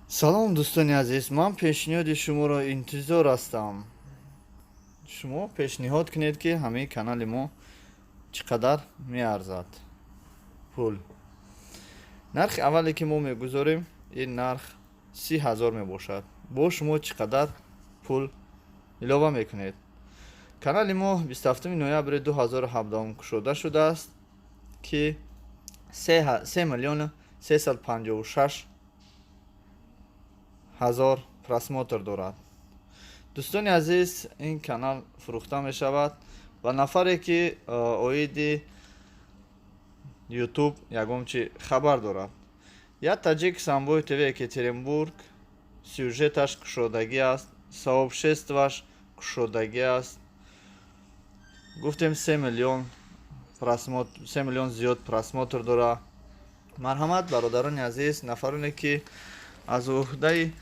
Салом, дӯстони азиз, ман пешниҳоди шуморо интизор ҳастам. Шумо пешниҳод кунед, ки ҳамаи канали мо чӣ қадар меарзад пул. Нархи аввале, ки мо мегузорем, ин нарх 30 000 мебошад. Бо шумо чӣ қадар пул илова мекунед? Канали мо 27 ноябри 2017 кушода шудааст, ки 3 миллиону 356 ҳазор просмотр дорад. Дӯстони азиз, ин канал фурӯхта мешавад ва нафаре, ки оиди Ютуб ягон чи хабар дорад. Я таҷик Самбой ТВ Екатеринбург, сюжеташ кушодагӣ аст, сообществаш кушодагӣ аст. Гуфтем, 3 миллион просмотр, 3 миллион зиёд просмотр дорад. Марҳамат, бародарони азиз, нафароне, ки аз уҳдаи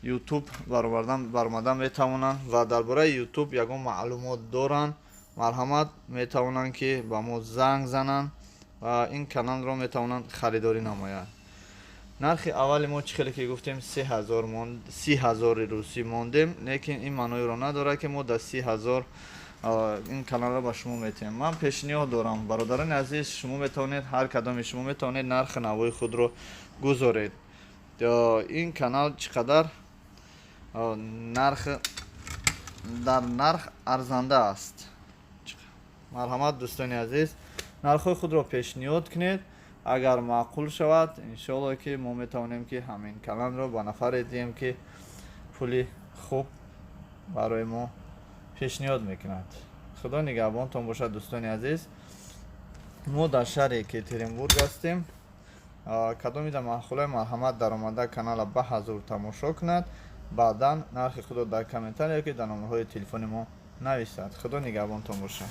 Ютуб баромадан метавонанд ва дар бораи Ютуб ягон маълумот доранд, марҳамат, метавонанд, ки ба мо занг зананд ва ин каналро метавонанд харидорӣ намоянд. Нархи аввали мо, чӣ хеле ки гуфтем, 30 000-и русӣ мондем, лекин ин маъноеро надорад, ки мо дар 30 000 ин каналро ба шумо метиҳем. Ман пешниҳод дорам, бародарони азиз, шумо метавонед, ҳар кадоми шумо метавонед нархи навои худро гузоред. Ин канал чӣ қадар нарх дар нарх арзанда аст? Марҳамат, дӯстони азиз, нархҳои худро пешниҳод кунед. Агар маъқул шавад, иншоалло, ки мо метавонем, ки ҳамин каналро ба нафаре диҳем, ки пули хуб барои мо пешниҳод мекунад. Худо нигаҳбонтон бошад, дӯстони азиз. Мо дар шаҳри Екатеринбург ҳастем. Кадомида маъқулай, марҳамат, даромада канала ба ҳазур тамошо кунад, баъдан нархи худро дар комментария ки дар номерҳои телефони мо нависад. Худо нигаҳбонтон бошад.